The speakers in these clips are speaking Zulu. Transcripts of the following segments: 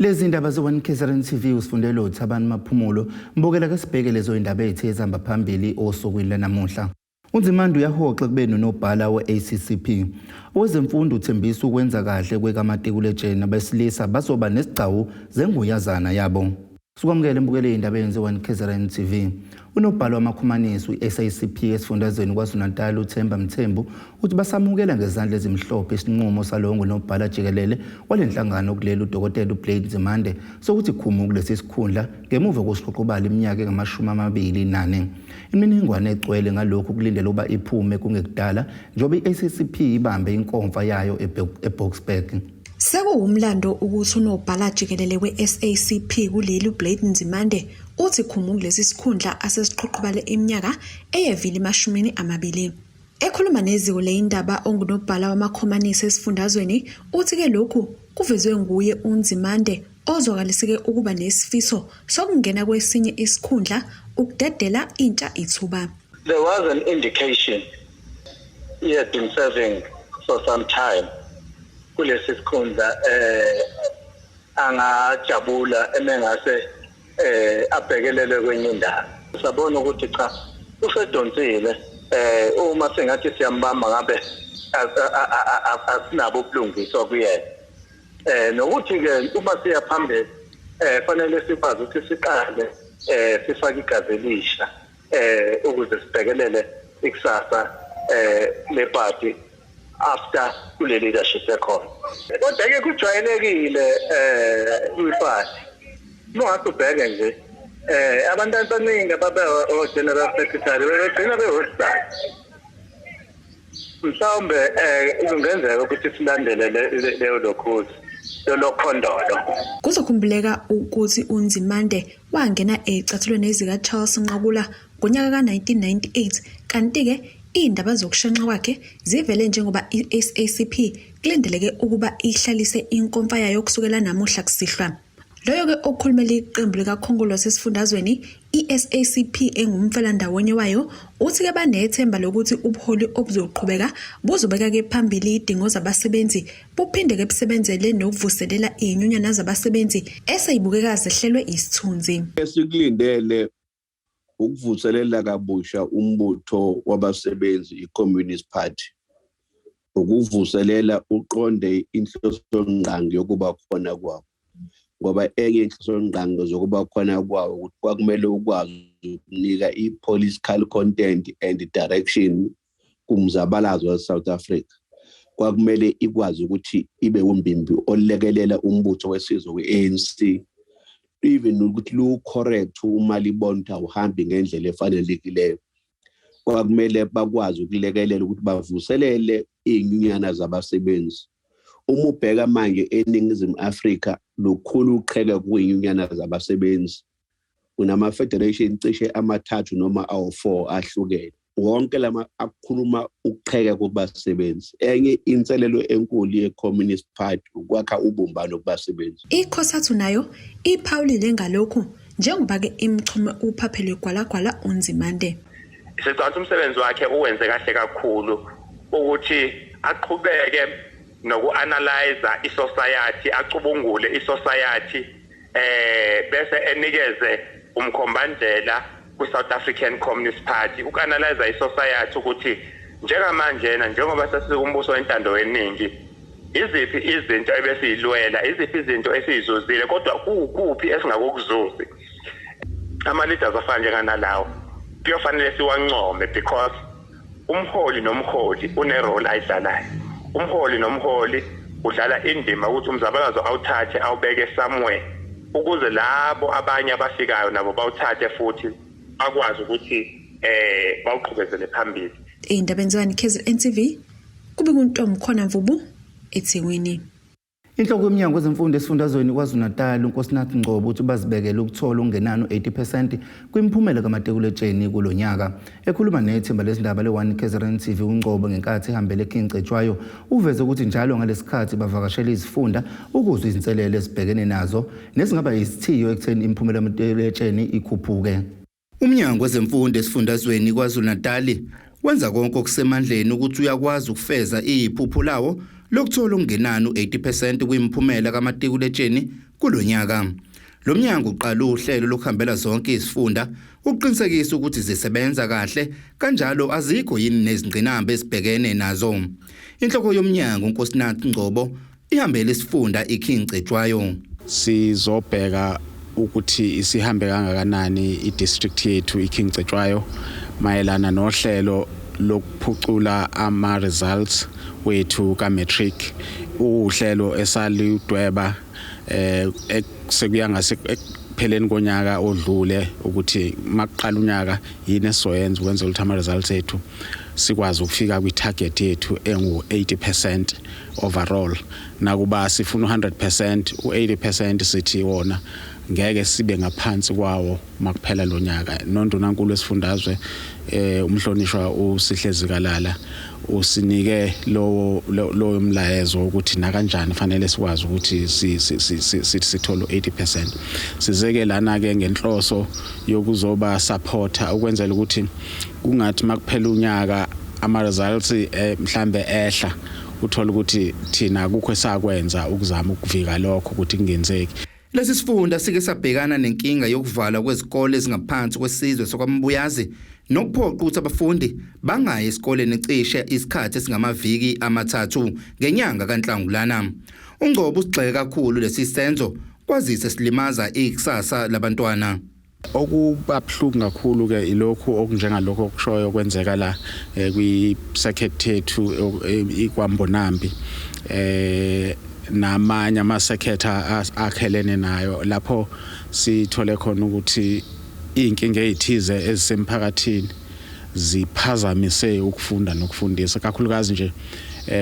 Lezi ndaba ze-1 KZN TV usifundela uThabani Maphumulo. Mbukela ke sibheke lezo indaba ethu ezihamba phambili osukwini lanamuhla. UNzimande uyahoxa ekubeni unobhala we-ACCP. Owezemfundo uthembisa ukwenza kahle kwekamatikuletsheni abesilisa bazoba nesigcawu zenguyazana yabo. Sikwamukele mbukele ey'ndabeni ze-1 KZN TV. Unobhala wamakhomanisi i-SACP esifundazweni KwaZulu-Natal uThemba Mthembu uthi basamukela ngezandla ezimhlophe isinqumo salowo ngunobhala jikelele wale nhlangano kuleli uDokotela uBlade Nzimande sokuthi khumu kulesi sikhundla ngemuva kokusiqoqobala iminyaka engamashumi 24. Imininingwane egcwele ngalokhu kulindele ukuba iphume kungekudala njengoba i-SACP ibambe inkomfa yayo eBoksburg. Sekuwumlando ukuthi unobhala jikelele we-SACP kuleli uBlade Nzimande uthi khumu kulesi sikhundla asesiqhoqhobale iminyaka eyevile emashumini 20. Ekhuluma neziko leyindaba ongunobhala wamakhomanisi esifundazweni uthi-ke lokhu kuvezwe nguye uNzimande ozwakaliseke ukuba nesifiso sokungena kwesinye isikhundla ukudedela intsha ithuba. There was an indication he had been serving for some time kulesi sikhundla, angajabula emengase abhekelele kwenye indawo. Sabona ukuthi cha, usedonsile. Uma sengathi siyambamba ngabe asinabo ubulungiswa kuyena, nokuthi ke uma siya phambili fanele sikwazi ukuthi siqale sifake igazi elisha ukuze sibhekelele ikusasa le party after kule leadership ekhona. Kodwa ke kujwayelekile kwiparty, uma ubheke nje abantu abaningi ababe o-general secretary bebegcina behosisana. Mhlawumbe kungenzeka ukuthi silandele leyo lokhuzi lolo khondolo. Kuzokhumbuleka ukuthi uNzimande wangena ecathulweni ezika-Charles Nqakula ngonyaka ka-1998, kanti-ke iy'ndaba zokushenxa kwakhe zivele njengoba i-SACP kulindeleke ukuba ihlalise inkomfa yayo kusukela namuhla kusihlwa. Loyo-ke okhulumela iqembu likaKhongolose esifundazweni i-SACP engumfelandawonye wayo uthi-ke banethemba lokuthi ubuholi obuzoqhubeka buzobeka-ke phambili izidingo zabasebenzi, buphinde-ke busebenzele nokuvuselela iy'nyunyana zabasebenzi eseyibukeka zehlelwe isithunzi. Esikulindele ukuvuselela kabusha umbutho wabasebenzi i-Communist Party, ukuvuselela uqonde inhlosongqangi yokuba khona kwawo, ngoba enye inhlosongqangi zokuba khona kwawo ukuthi kwakumele ukwazi ukunika i-political content and direction kumzabalazo wase-South Africa. Kwakumele ikwazi ukuthi ibe umbimbi olekelela umbutho wesizwe we-ANC, even ukuthi lu-correct uma libona ukuthi awuhambi ngendlela efanelekileyo. Kwakumele bakwazi ukulekelela ukuthi bavuselele iy'nyunyana zabasebenzi. Uma ubheka manje eNingizimu Afrika, lukhulu uqheke kuy'nyunyana zabasebenzi. Kunama-federation cishe amathathu noma awu-4 ahlukene, wonke lama akukhuluma ukuqheka kubasebenzi. Enye inselelo enkulu ye-Communist Party ukwakha ubumbano kubasebenzi. ICosatu nayo iphawulile ngalokhu njengoba-ke imchome uphaphele gwalagwala uNzimande. Sicabanga umsebenzi wakhe uwenze kahle kakhulu ukuthi aqhubeke noku-analyze isociety, acubungule isociety, bese enikeze umkhombandlela ku-South African Communist Party. Uku-analyze isociety ukuthi njengamanje na njengoba sesikumbuso wentando yeningi, iziphi izinto ebesiyilwela, iziphi izinto esiyizuzile, kodwa kukuphi esingakokuzuzi. Ama-leaders afana njenganalawo kuyofanele siwancome because umholi nomholi une-role ayidlalayo. Umholi nomholi udlala indima ukuthi umzabalazo awuthathe awubeke somewhere ukuze labo abanye abafikayo nabo bawuthathe futhi bakwazi ukuthi bawuqhubezele phambili. Ey'ndabeni zika KZN TV kube kuntombi khona Mvubu eThekwini. Inhloko yomnyango wezemfundo esifundazweni KwaZulu-Natal uNkosinathi Ngcobo uthi bazibekele ukuthola okungenani u-80% kwimiphumela kamatikuletsheni kulo nyaka. Ekhuluma nethimba lezindaba le-1 KZN TV uNgcobo ngenkathi ehambele eKing Cetshwayo uveze ukuthi njalo ngalesikhathi bavakashela izifunda ukuzwa izinselelo ezibhekene nazo nezingaba yisithiyo ekutheni imiphumela kamatikuletsheni ikhuphuke. Umnyango wezemfundo esifundazweni KwaZulu-Natal wenza konke okusemandleni ukuthi uyakwazi ukufeza iphupho lawo lokuthola okungenani u-80% kwimiphumela kamatikuletsheni. kulonyaka. Lo mnyango uqala uhlelo lokuhambela zonke izifunda ukuqinisekisa ukuthi zisebenza kahle kanjalo azikho yini nezingqinamba ezibhekene nazo. Inhloko yomnyango uNkosinathi Ngcobo ihambele isifunda iKing Cetshwayo. Sizobheka ukuthi isihambe kangakanani i-district yethu iKing Cetshwayo mayelana nohlelo lokuphucula ama-results wethu ka-matric, uhlelo esaludweba sekuya ngase ekupheleni konyaka odlule ukuthi makuqala unyaka yini esizoyenza ukwenzela ukuthi ama-results ethu sikwazi ukufika kwi-target yethu engu-80% overall. Nakuba sifuna u-100%, u-80% sithi wona ngeke sibe ngaphansi kwawo makuphela lo nyaka. Nondunankulu wesifundazwe umhlonishwa uSihle Zikalala usinike lowo mlayezo ukuthi nakanjani fanele sikwazi ukuthi sithole 80%. Sizeke lana ke ngenhloso yokuzoba supporter ukwenzela ukuthi kungathi makuphela unyaka ama results mhlambe ehla, uthola ukuthi thina akukho esakwenza ukuzama ukuvika lokho ukuthi kungenzeki. Lesi sifunda sike sabhekana nenkinga yokuvalwa kwezikole ezingaphansi kwesizwe sakwaMbuyazi nokuphoqa ukuthi abafundi bangayi esikoleni cishe isikhathi esingamaviki 3 ngenyanga kaNhlangulana. UNgcobo usigxeke kakhulu lesi senzo kwazise silimaza ikusasa labantwana. Okuba buhlungu kakhulu ke ilokhu okunjengalokho okushoyo kwenzeka la kwi circuit yethu iKwaMbonambi namanye ama circuit akhelene nayo, lapho sithole khona ukuthi inkinga ezithize ezisemphakathini ziphazamise ukufunda nokufundisa, kakhulukazi nje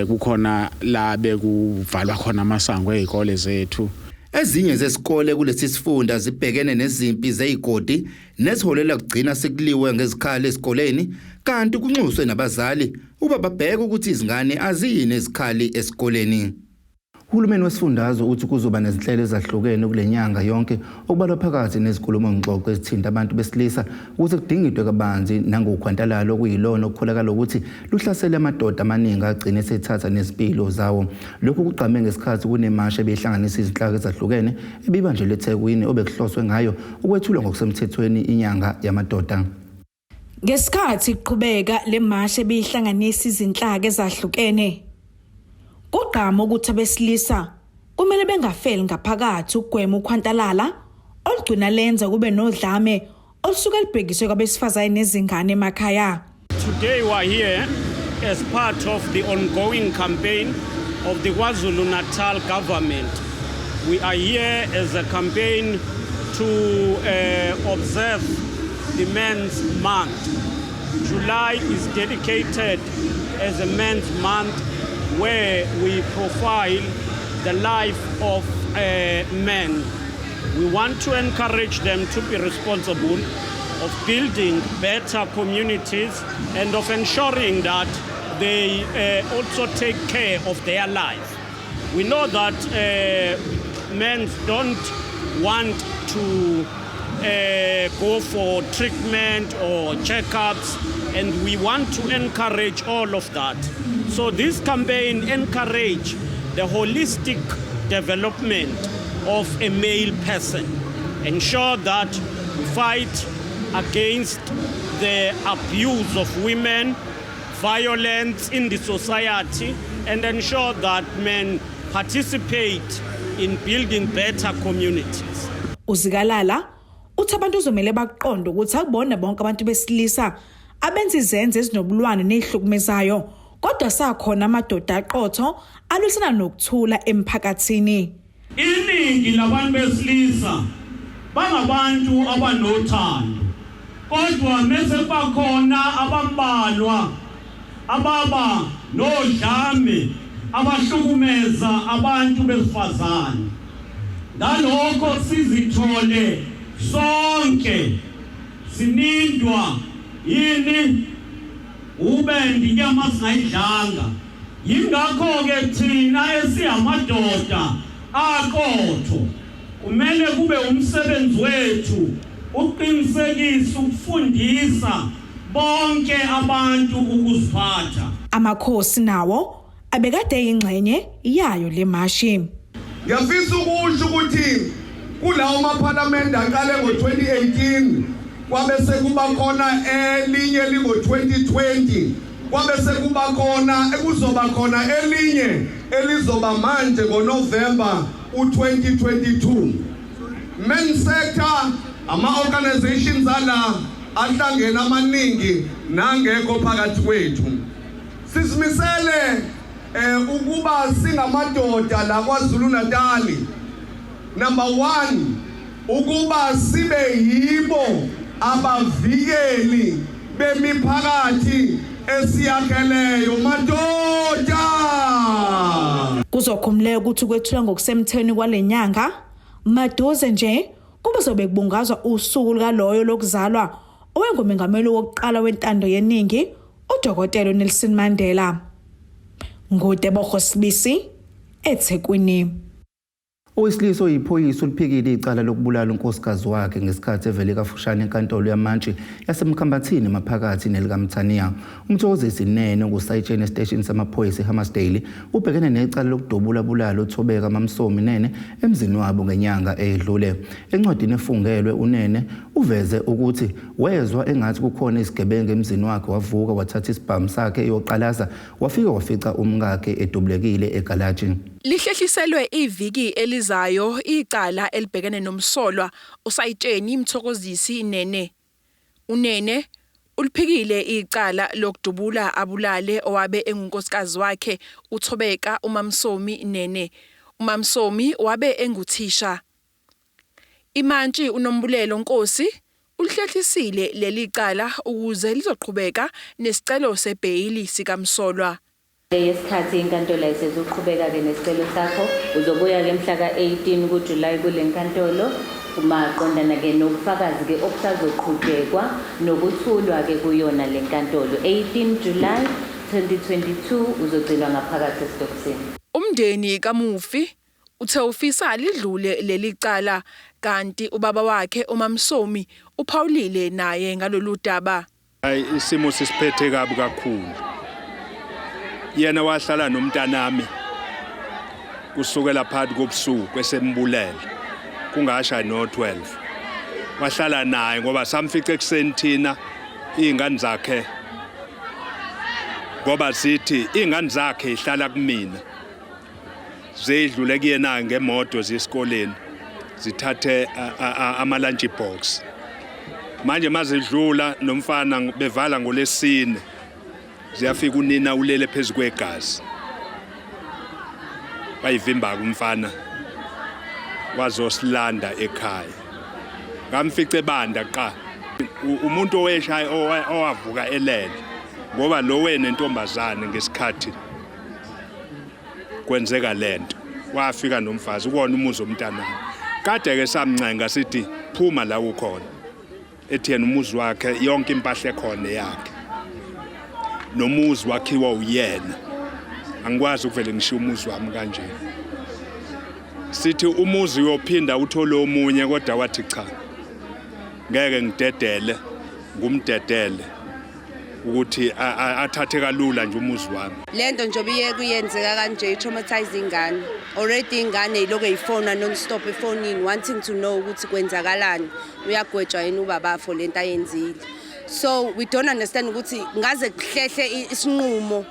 kukhona la bekuvalwa khona amasango ezikole zethu. Ezinye zesikole kulesi sifunda zibhekene nezimpi zezigodi neziholela kugcina sekuliwe ngezikhali esikoleni, kanti kunxuswe nabazali uba babheke ukuthi izingane aziyini ezikhali esikoleni. Uhulumeni wesifundazwe uthi kuzoba nezinhlelo ezahlukene kule nyanga yonke, okubalwa phakathi nezinkulumo ngxoxo ezithinta abantu besilisa ukuze kudingidwe kabanzi nangokhwantalalo okuyilona okukholakala ukuthi luhlasele amadoda amaningi agcine esethatha nezimpilo zawo. Lokhu kugqame ngesikhathi kunemasha ebihlanganisa izinhlaka ezahlukene ebibanjelwe eThekwini obekuhloswe ngayo ukwethulwa ngokusemthethweni inyanga yamadoda. Ngesikhathi kuqhubeka le masha ebihlanganisa izinhlaka ezahlukene, kugqama ukuthi abesilisa kumele bengafeli ngaphakathi ukugwema ukhwantalala olugcina lenza kube nodlame olusuke lubhekiswe kwabesifazane nezingane emakhaya. Today we are here as part of the ongoing campaign of the KwaZulu-Natal government. We are here as a campaign to observe the Men's Month. July is dedicated as a Men's Month where we profile the life of men. We want to encourage them to be responsible of building better communities and of ensuring that they also take care of their life. We know that men don't want to go for treatment or checkups, and we want to encourage all of that. So this campaign encourage the holistic development of a male person, ensure that we fight against the abuse of women, violence in the society, and ensure that men participate in building better communities. UZikalala uthi abantu uzomele baqonde ukuthi akubona bonke abantu besilisa abenza izenzo ezinobulwane nezihlukumezayo, kodwa sakhona amadoda aqotho alwisana nokuthula emphakathini. Iningi labantu besilisa bangabantu abanothando, kodwa mase kubakhona abambalwa ababa nodlame abahlukumeza abantu besifazane. Ngalokho sizithole sonke sinindwa yini ubende inyama singayidlanga. Yingakho ke thina esiyamadoda aqotho kumele kube umsebenzi wethu uqinisekisa ukufundisa bonke abantu ukuziphatha. Amakhosi nawo abekade ingxenye yayo le mashi. Ngiyafisa ukusho ukuthi kulawo maphalamende aqale ngo-2018, kwabe sekuba khona elinye lingo-2020, kwabe sekuba khona ekuzoba khona elinye elizoba manje ngoNovember u-2022. Men sector, ama-organizations ala ahlangene amaningi nangekho phakathi kwethu, sizimisele ukuba singamadoda la KwaZulu Natal, number 1, ukuba sibe yibo abavikeli bemiphakathi esiyakheleyo, madoda. Kuzokhumuleka ukuthi ukwethulwa ngokusemthethweni kwalenyanga maduze nje kuzobe kubungazwa usuku lukaloyo lokuzalwa owengumengameli wokuqala wentando yeningi, uDokotela Nelson Mandela. NguTebogo Sibisi, eThekwini. Owesilisa oyiphoyisa uliphikile icala lokubulala unkosikazi wakhe ngesikhathi evele kafushane enkantolo yamantshi yaseMkhambathini maphakathi nelikaMthaniya. UMthokozisi Nene, ongusayitsheni esiteshini samaphoyisa eHammarsdale, ubhekene necala lokudubula bulala uThobeka Mamsomi Nene emzini wabo ngenyanga eyedlule. Encwadini efungelwe, uNene uveze ukuthi wezwa engathi kukhona isigebengu emzini wakhe, wavuka wathatha isibhamu sakhe eyoqalaza, wafika wafica umkakhe edubulekile egalaji. Lihlehliselwe iviki elizayo icala elibhekene nomsolwa usayitsheni Mthokozisi Nene. UNene uliphikile icala lokudubula abulale owabe engunkosikazi wakhe, uThobeka uMamsomi Nene. UMamsomi wabe enguthisha. Imantshi uNombulelo Nkosi ulihlehlisile leli cala ukuze lizoqhubeka nesicelo sebheyili sikamsolwa. Yesikhathi inkantolo ayisezuqhubeka-ke nesicelo sakho. Uzobuya-ke mhla ka-18 kuJulayi kule nkantolo maqondana-ke nobufakazi-ke obusazoqhutshekwa nokuthulwa-ke kuyona le nkantolo. 18 July 2022, uzogcinwa ngaphakathi esitokisini. Umndeni kamufi uthe ufisa lidlule leli cala, kanti ubaba wakhe uMamsomi uphawulile naye ngalolu daba. Hayi, isimo sisiphethe kabi kakhulu. Yena wahlala nomntanami kusukela phakathi kobusuku esembulele, kungasha no-12. Wahlala naye ngoba samfica ekuseni thina iy'ngane zakhe, ngoba sithi iy'ngane zakhe ihlala kumina, zidlule kuyena ngemoto zisikoleni, zithathe ama-lunch box. Manje mazidlula nomfana bevala ngolesine, ziyafika unina ulele phezu kwegazi. Bayivimba-ke umfana, wazosilanda ekhaya. Ngamfica ebanda qa umuntu oweshaya owavuka elele, ngoba lo wenentombazane ngesikhathi kwenzeka lento wafika nomfazi ukona umuzi womntanami. Kade ke samncenga sithi phuma la ukhona, ethi yena umuzi wakhe, yonke impahla ekhona yakhe, nomuzi wakhiwa uyena, angikwazi ukuvele ngishiye umuzi wami kanje. Sithi umuzi uyophinda uthole omunye, kodwa wathi cha, ngeke ngidedele, ngumdedele ukuthi athathe kalula nje umuzi wami. Lento njengoba iye kuyenzeka kanje i-traumatize ingane already. Ingane ilokhu eyifona non-stop efonini, wanting to know ukuthi kwenzakalani, uyagwetshwa yini ubaba for lento ayenzile. So we don't understand ukuthi ngaze kuhlehle isinqumo,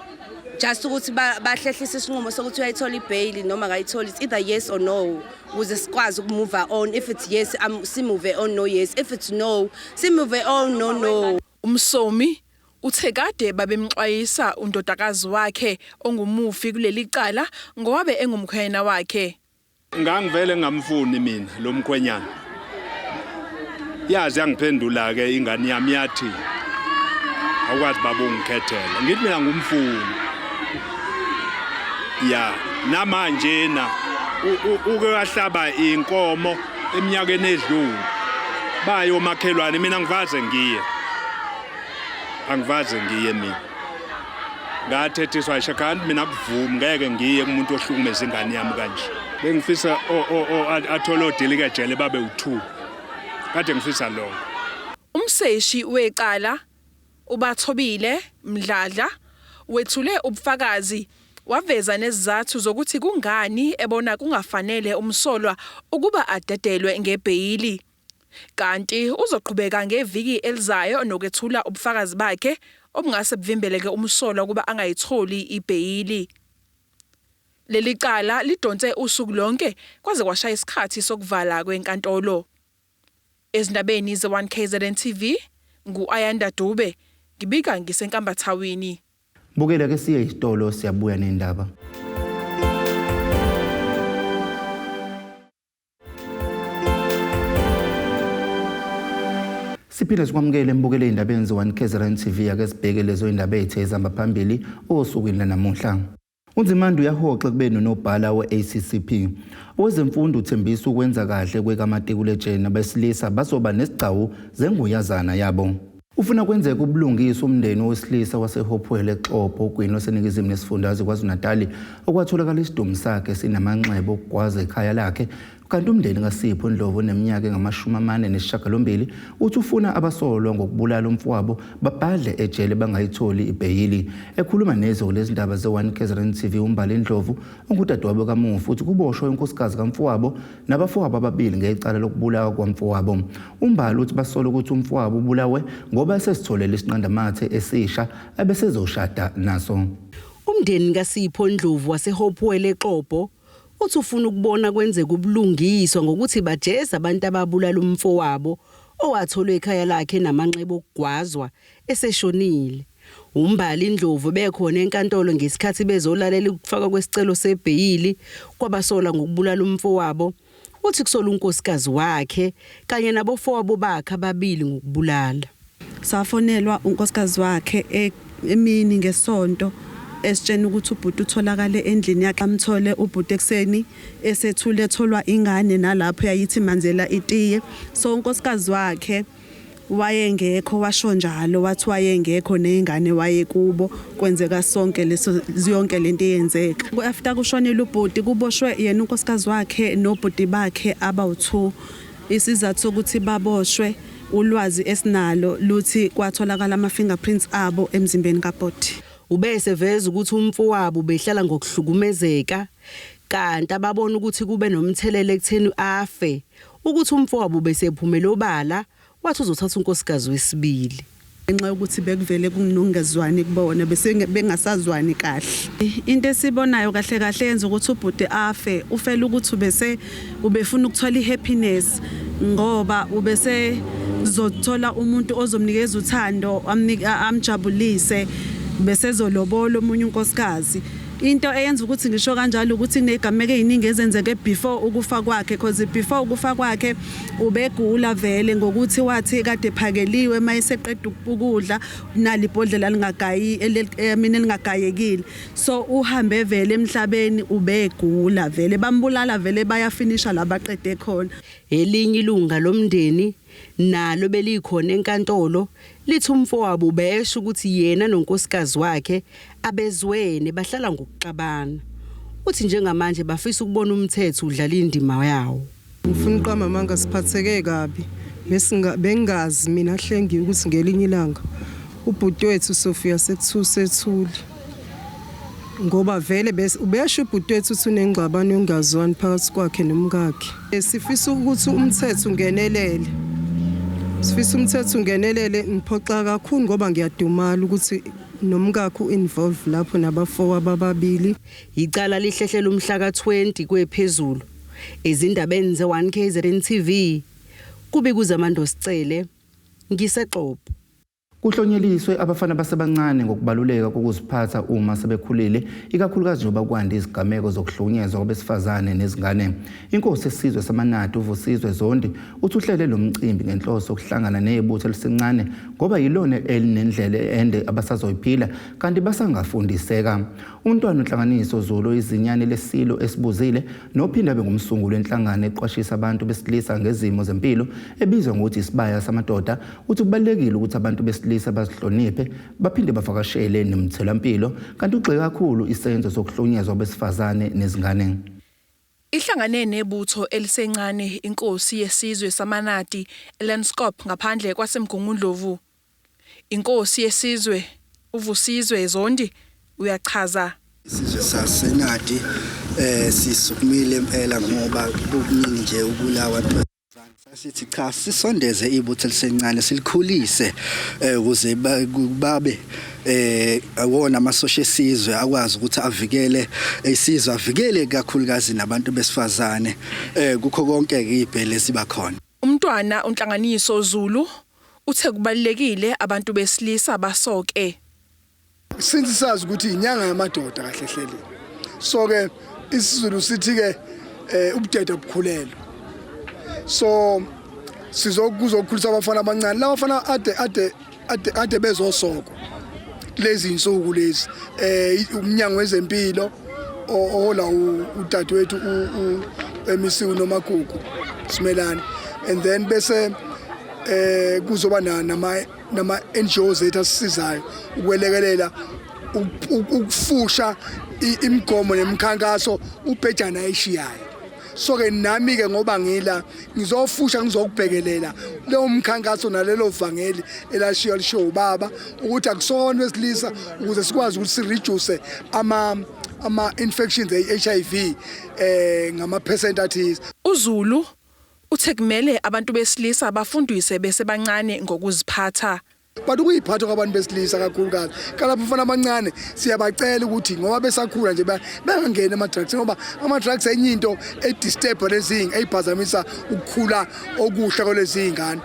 just ukuthi bahlehlise isinqumo sokuthi uyayithola ibheyili noma akayitholi. It's either yes or no, ukuze sikwazi ukumove on. If it's yes, simove on, no yes. If it's no, simove on, no. Umsomi uthe kade babemxwayisa undodakazi wakhe ongumufi kuleli cala ngowabe engumkhwenyana wakhe. Ngangivele ngamfuni mina lo mkhwenyana. Yazi yangiphendula ke ingane yami, yathi awukwazi baba ungikhethela. Ngithi mina ngumfuni ya namanje na uke wahlaba inkomo eminyakeni edlule bayo makhelwane. Mina ngivaze ngiye, angivaze ngiye mina. Ngathethiswa ngisho, kanti mina kuvumi, ngeke ngiye kumuntu ohlukumeza ingane yami kanje. Bengifisa athole odilikejele babe u2, kade ngifisa lokho. Umseshi wecala uBathobile Mdladla wethule ubufakazi. Waveza nezizathu zokuthi kungani ebona kungafanele umsolwa ukuba adedelwe ngebheyili. Kanti uzoqhubeka ngeviki elizayo nokwethula ubufakazi bakhe obungase buvimbeleke umsolwa ukuba angayitholi ibheyili. Leli cala lidonse usuku lonke kwaze kwashaya isikhathi sokuvala kwenkantolo. Ezindabeni ze-1 KZN TV, ngu-Ayanda Dube, ngibika ngisenkambathawini. Bukela ke siye isitolo siyabuya nendaba. Siphinde sikwamukele embukele indabeni ze-1 KZN TV ake sibheke lezo indaba ethe ezihamba phambili osukwini lanamuhla. UNzimande uyahoxa ekubeni unobhala we-ACCP. Owezemfundo uthembisa ukwenza kahle kwekamatikuletsheni abesilisa bazoba nesigcawu zenguyazana yabo. Ufuna kwenzeke ubulungiswa umndeni wowesilisa waseHopewell eXobho ogwini lwaseningizimu nesifundazwe KwaZulu-Natali okwatholakala isidumbu sakhe sinamanxeba okugwaza ekhaya lakhe Kanti umndeni kaSipho Ndlovu oneminyaka engama-48 uthi ufuna abasolwa ngokubulala umfowabo babhadle ejele bangayitholi ibheyili. Ekhuluma nezwe lezindaba ze-1 KZN TV uMbali Ndlovu ongudadewabo kamufi uthi kuboshwe unkosikazi kamfowabo nabafowabo ababili ngecala lokubulawa kwamfowabo. UMbali uthi basola ukuthi umfowabo ubulawe ngoba esesitholele isinqandamathe esisha abesezoshada naso. Umndeni kaSipho Ndlovu waseHopewell eXobho Uthi ufuna ukubona kwenzeka ubulungiswa ngokuthi bajeze abantu ababulala umfowabo owatholwa ekhaya lakhe enamanxeba okugwazwa eseshonile. UMbali Ndlovu bekhona enkantolo ngesikhathi bezolalela ukufakwa kwesicelo sebheyili kwabasolwa ngokubulala umfowabo. Uthi kusolwa unkosikazi wakhe kanye nabofowabo bakhe ababili ngokubulala. Safonelwa unkosikazi wakhe e, emini ngesonto esitshena ukuthi ubhuti utholakale endlini yakhe amthole ubhuti ekuseni esethule etholwa ingane nalapho yayithi manzela itiye so unkosikazi wakhe wayengekho washo njalo wathi wayengekho nezingane wayekubo kwenzeka sonke leso yonke lento eyenzeka after kushonile ubhuti kuboshwe yena unkosikazi wakhe nobhuti bakhe abawu2 isizathu sokuthi baboshwe ulwazi esinalo luthi kwatholakala ama fingerprints abo emzimbeni kabhuti Ube eseveza ukuthi umfowabo ubehlala ngokuhlukumezeka kanti ababona ukuthi kube nomthelela ekutheni afe ukuthi umfowabo ubesephumele obala wathi uzothatha unkosikazi wesibili. Ngenxa yokuthi bekuvele kunongezwani kubona bese bengasazwani kahle. Into esibonayo kahle kahle yenza ukuthi ubhuti afe ufela ukuthi ubese ubefuna ukuthola ihappiness ngoba ubese zothola umuntu ozomnikeza uthando amjabulise bese ezolobola omunye unkosikazi. Into eyenza ukuthi ngisho kanjalo ukuthi kunezigameko eziningi ezenzeke before ukufa kwakhe because before ukufa kwakhe ubegula vele ngokuthi wathi kade phakeliwe mayeseqeda ukudla nali ibhodlela lingagayi mina elingagayekile so uhambe vele emhlabeni ubegula vele bambulala vele bayafinisha la baqede khona. Elinye ilunga lomndeni nalo belikhona enkantolo lithi umfowabo ubesho ukuthi yena nonkosikazi wakhe abezwene bahlala ngokuxabana. Uthi njengamanje bafisa ukubona umthetho udlala indima yawo. Ngifuna uqamba amanga siphatheke kabi. Besinga bengazi mina hlengi ukuthi ngelinye ilanga ubhuti wethu Sofia sekuthu sethuli. Ngoba vele ubesho ubhuti wethu uthi unengxabano yongazwani phakathi kwakhe nomkakhe. Sifisa ukuthi umthetho ungenelele. Sifisa umthetho ungenelele ngiphoxa kakhulu ngoba ngiyadumala ukuthi nomkakhe u-involve lapho nabafowabo ababili. Icala lihlehlela umhla ka-20 kwephezulu. Ezindabeni ze-1 KZN TV, kubika uZamando Sicele, ngiseXobho. Kuhlonyeliswe abafana basebancane ngokubaluleka kokuziphatha uma sebekhulile, ikakhulukazi njengoba kwanda izigameko zokuhlukunyezwa kwabesifazane nezingane. Inkosi yesizwe saManadi uVusizwe Zondi uthi uhlele lo mcimbi ngenhloso yokuhlangana nebutho elisencane ngoba yilona elinendlela ende abasazoyiphila kanti basangafundiseka. UMntwana uNhlanganiso Zulu oyizinyane leSilo esibuzile nophinde abe ngumsunguli wenhlangano eqwashisa abantu besilisa ngezimo zempilo ebizwa ngokuthi isibaya samadoda uthi kubalulekile ukuthi abantu besilisa bazihloniphe baphinde bavakashele nemitholampilo kanti ugxeke kakhulu isenzo sokuhlukunyezwa kwabesifazane nezingane. Ihlangane nebutho elisencane inkosi yesizwe samaNadi eLanskop ngaphandle kwaseMgungundlovu. Inkosi yesizwe uVusizwe Zondi uyachaza. Isizwe saseNadi sisukumile impela ngoba kukuningi nje ukubulawa. Sasithi cha, sisondeze ibutho elisencane, silikhulise ukuze babe awona amasosha esizwe akwazi ukuthi avikele isizwe, avikele kakhulukazi nabantu besifazane kukho konke ke ibhele siba khona. Umntwana uNhlanganiso Zulu uthe kubalulekile abantu besilisa basoke. Since sazi ukuthi inyanga yamadoda kahle hleli, so ke isiZulu sithi ke ubudede bukhulelo, so sizokuzokhulisa abafana abancane, labafana ade ade ade ade bezosoko lezi insuku lezi. Umnyango wezempilo ohola udadewethu u MEC uNomagugu Simelane, and then bese kuzoba nama NGOs ethu asisizayo ukwelekelela ukufusha imigomo nemikhankaso ubhejana ayishiyayo. So ke nami ke ngoba ngila ngizofusha, ngizokubhekelela leyo mkhankaso nalelo vangeli elashiya lishiwo ubaba ukuthi akusona wesilisa, ukuze sikwazi ukuthi sireduce ama infections e-HIV ngama percent athize. UZulu uthe kumele abantu besilisa bafundiswe besebancane ngokuziphatha. But ukuyiphatha kwabantu besilisa, kakhulukazi kalapho mfana abancane, siyabacela ukuthi ngoba besakhula nje bengangeni ama-drugs, ngoba ama-drugs enye into edisturb lezi, eyiphazamisa ukukhula okuhle kwalezi iy'ngane.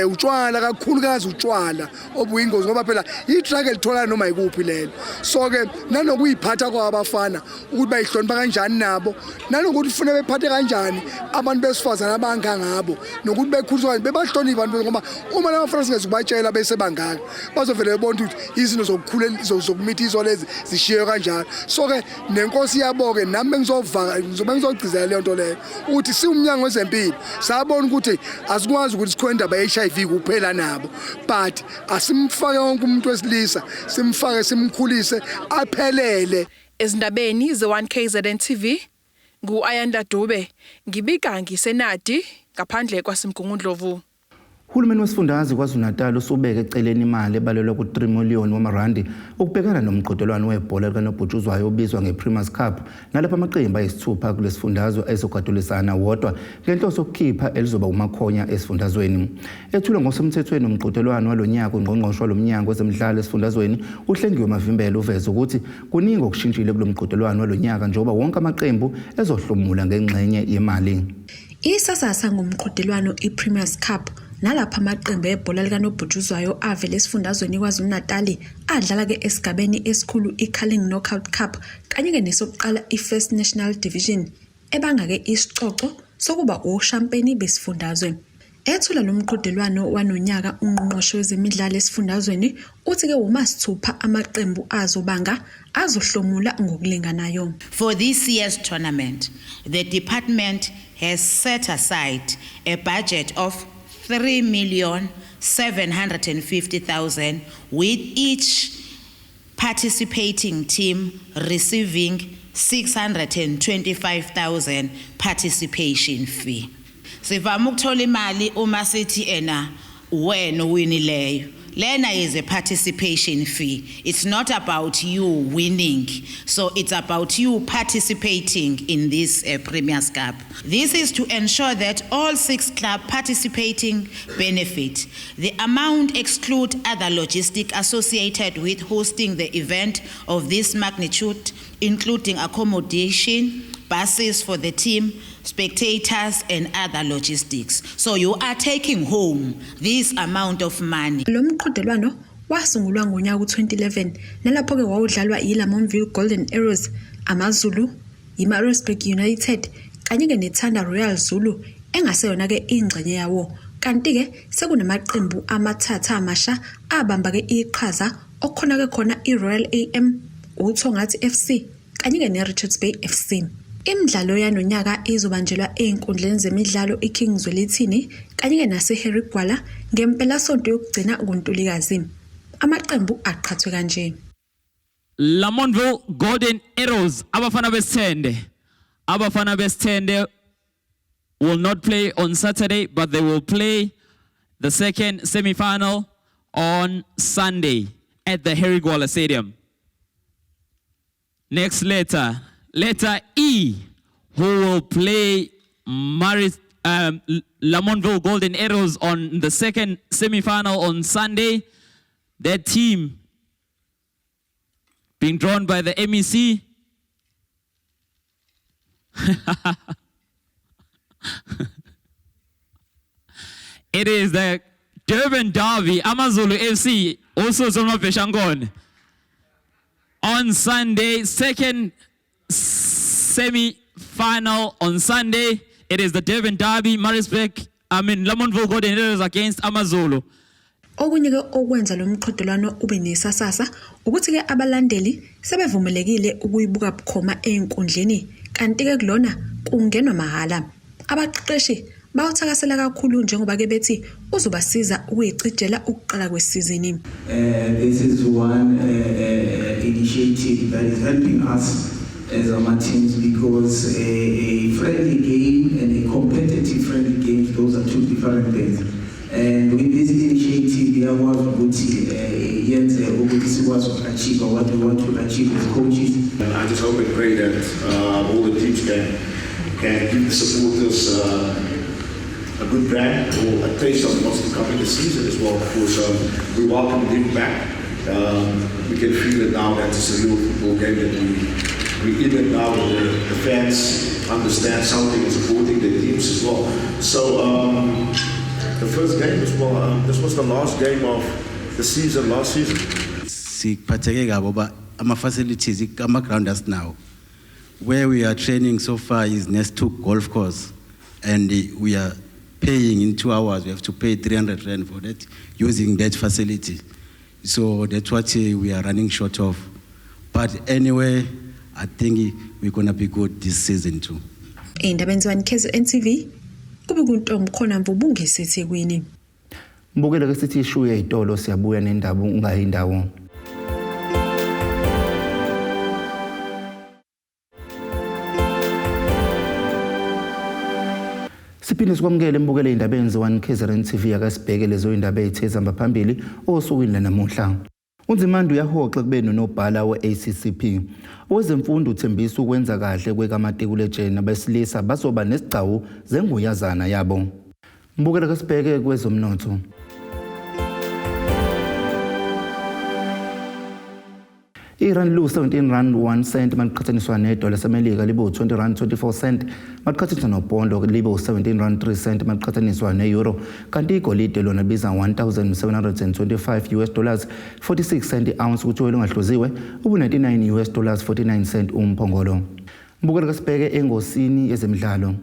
Utshwala, kakhulukazi utshwala obuyingozi, ngoba phela i-drug elithola noma ikuphi lelo. So ke nanokuyiphatha kwabafana, ukuthi bayihlonipha kanjani nabo, nanokuthi ufuna bephathe kanjani abantu besifazane abangangabo, nokuthi bekhuliswa kanjani, bebahloniphe abantu, ngoba uma labafana singezukubatshela bese bangaka, bazovele bebona ukuthi izinto zokukhula zokumithiswa lezi zishiywe kanjalo. So ke nenkosi yabo-ke, nami bengizovaka, ngizobe ngizogcizelela leyo nto leyo ukuthi siwumnyango wezempilo sabona ukuthi asikwazi ukuthi sikhona indaba ye-HIV kuphela nabo, but asimfake wonke umuntu wesilisa, simfake, simkhulise aphelele. Ezindabeni ze-1 KZN TV, ngu-Ayanda Dube, ngibika ngiseNadi ngaphandle kwaseMgungundlovu. Uhulumeni wesifundazwe KwaZulu-Natal usubeke eceleni imali ebalelwa ku-3 million wamarandi ukubhekana nomqhudelwano webhola likanobhutshuzwayo obizwa nge-Premier's Cup, nalapho amaqembu ayisithupha kulesifundazwe ezogadulisana wodwa ngenhloso yokukhipha elizoba umakhonya esifundazweni. Ethulwa ngokusemthethweni umqhudelwano walonyaka, ungqongqoshe walomnyango wezemidlalo esifundazweni uHlengiwe Mavimbela uveze ukuthi kuningi okushintshile kulo mqhudelwano walonyaka, njengoba wonke amaqembu ezohlomula ngengxenye yemali. Isasasa ngomqhudelwano i-Premier's Cup, nalapho amaqembu ebhola likanobhutshuzwayo avela esifundazweni KwaZulu-Natal adlala-ke esigabeni esikhulu i-Carling Knockout Cup kanye-ke nesokuqala i-First National Division, ebanga-ke isicoco sokuba oshampeni besifundazwe. Ethula lo mqhudelwano wanonyaka, ungqongqoshe wezemidlalo esifundazweni uthi-ke womasithupha amaqembu azobanga azohlomula ngokulinganayo. For this year's tournament, the department has set aside a budget of 3,750,000, with each participating team receiving 625,000 participation fee. Sivama ukuthola imali uma sithi ena wena uwinileyo. Lena is a participation fee. It's not about you winning. So it's about you participating in this Premier's Cup. This is to ensure that all six clubs participating benefit. The amount exclude other logistics associated with hosting the event of this magnitude, including accommodation, buses for the team, spectators, and other logistics. So you are taking home this amount of money. Lo mqhudelwano wasungulwa ngonyaka u-2011, nalapho-ke wawudlalwa yiLamontville Golden Arrows, AmaZulu, yiMaritzburg United kanye-ke neThanda Royal Zulu engaseyona-ke ingxenye yawo. Kanti-ke sekunamaqembu amathathu amasha abamba-ke iqhaza, okukhona-ke khona i-Royal AM, uThongathi FC kanye-ke ne-Richards Bay FC. Imidlalo yanonyaka izobanjelwa ey'nkundleni zemidlalo iKing Zwelithini kanye-ke nase-Harry Gwala ngempelasonto yokugcina kuNtulikazi. Amaqembu aqhathwe kanje. Lamontville Golden Arrows, Abafana Besithende. Abafana Besithende will not play on Saturday, but they will play the second semi-final on Sunday at the Harry Gwala Stadium. Next letter, letter E, who will play Lamontville Golden Arrows on the second semi-final on Sunday. That team being drawn by the MEC. It is the Durban Derby, AmaZulu FC, also Zolma On Sunday, second semi-final on Sunday. It is the Durban Derby, Maritzburg, I mean Lamontville Golden Arrows against AmaZulu. Okunye ke okwenza lo mqhudelwano ube nesasasa ukuthi ke abalandeli sebevumelekile ukuyibuka bukhoma ezinkundleni kanti ke kulona kungenwa mahhala. Abaqeqeshi bawuthakasela kakhulu njengoba ke bethi uzobasiza ukuyicijela ukuqala kwesizini. This is one initiative that is helping us as our teams, because a friendly game and a competitive friendly game, those are two different things. And with this initiative, iyakwazi ukuthi yenze ukuthi sikwazi uku-achieve what we want to achieve as coaches. And I just hope and pray that all the teams can give the supporters a good brand or a taste of what's to come in the season as well, because we welcome them back. We can feel it now that it's a real football game, that we in it now, the fans understand something and supporting their teams as well. So the first game as well, this was the last game of the season, last season. Siphatheke kabi ngoba ama-facilities, ama-ground asinawo. Where we are training so far is next to golf course, and we are paying in 2 hours. We have to pay 300 rand for that, using that facility. So that's what we are running short of. But anyway, I think we're going to be good this season too. Ey'ndabeni ze-1 KZN TV, kube kuntombi khona Mvubungisi eThekwini. Mbukele ke sithi ishuye izitolo, siyabuya nendaba ungayi indawo. Siphinde sikwamukele mbukele indaba ze-1 KZN TV. Akasibheke lezo indaba ezithe zihamba phambili osukwini lanamuhla. UNzimande uyahoxa kube nonobhala we-ACCP. Owezemfundo uthembisa ukwenza kahle kwekamatikuletsheni, abesilisa bazoba nesigcawu zenguyazana yabo. Mbukele ke sibheke kwezomnotho. Irand lu-17 rand 1 cent maliqhathaniswa nedola laseMelika, libe u-20 rand 24 cent maliqhathaniswa nopondo, libe u-17 rand 3 cent maliqhathaniswa ne-euro, kanti igolide lona libiza 1725 US dollars 46 cent i-ounce, kuthi ongahluziwe ubu-99 US dollars 49 cent umphongolo. Mbukele ke sibheke engosini yezemidlalo.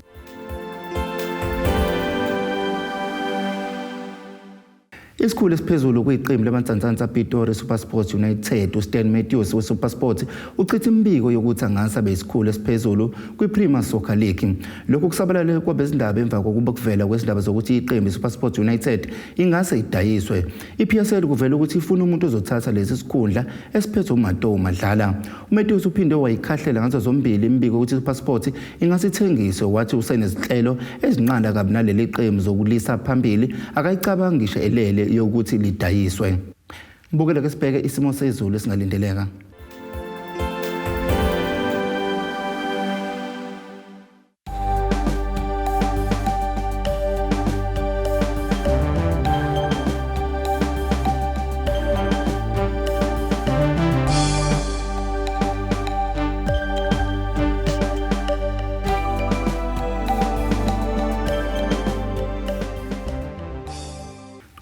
Isikhulu esiphezulu kwiqembu lamantsantsansa Pitori SuperSport United, uStan Matthews weSuperSport, uchitha imibiko yokuthi angase abe isikhulu esiphezulu kwiPremier Soccer League. Lokhu kusabalale kwabezindaba emva kokuba kuvela kwezindaba zokuthi iqembu iSuperSport United ingase idayiswe. I-PSL kuvela ukuthi ifuna umuntu ozothatha lesi sikhundla esiphethwe uMato Madlala. uMatthews uphinde wayikhahlela ngazo zombili imibiko ukuthi iSuperSport ingase ithengiswe, wathi usenezinhlelo ezinqanda kabi naleli qembu zokulisa phambili, akayicabangi ngisho elele yokuthi lidayiswe. Mbukele ke sibheke isimo sezulu esingalindeleka.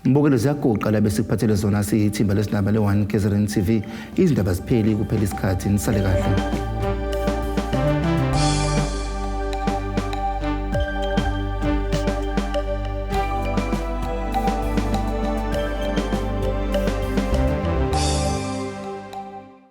Mbukelo ziyaguqa la besikuphathele zona siyithimba lesindaba le-1 KZN TV. Izindaba zipheli kuphela isikhathi, nisale kahle.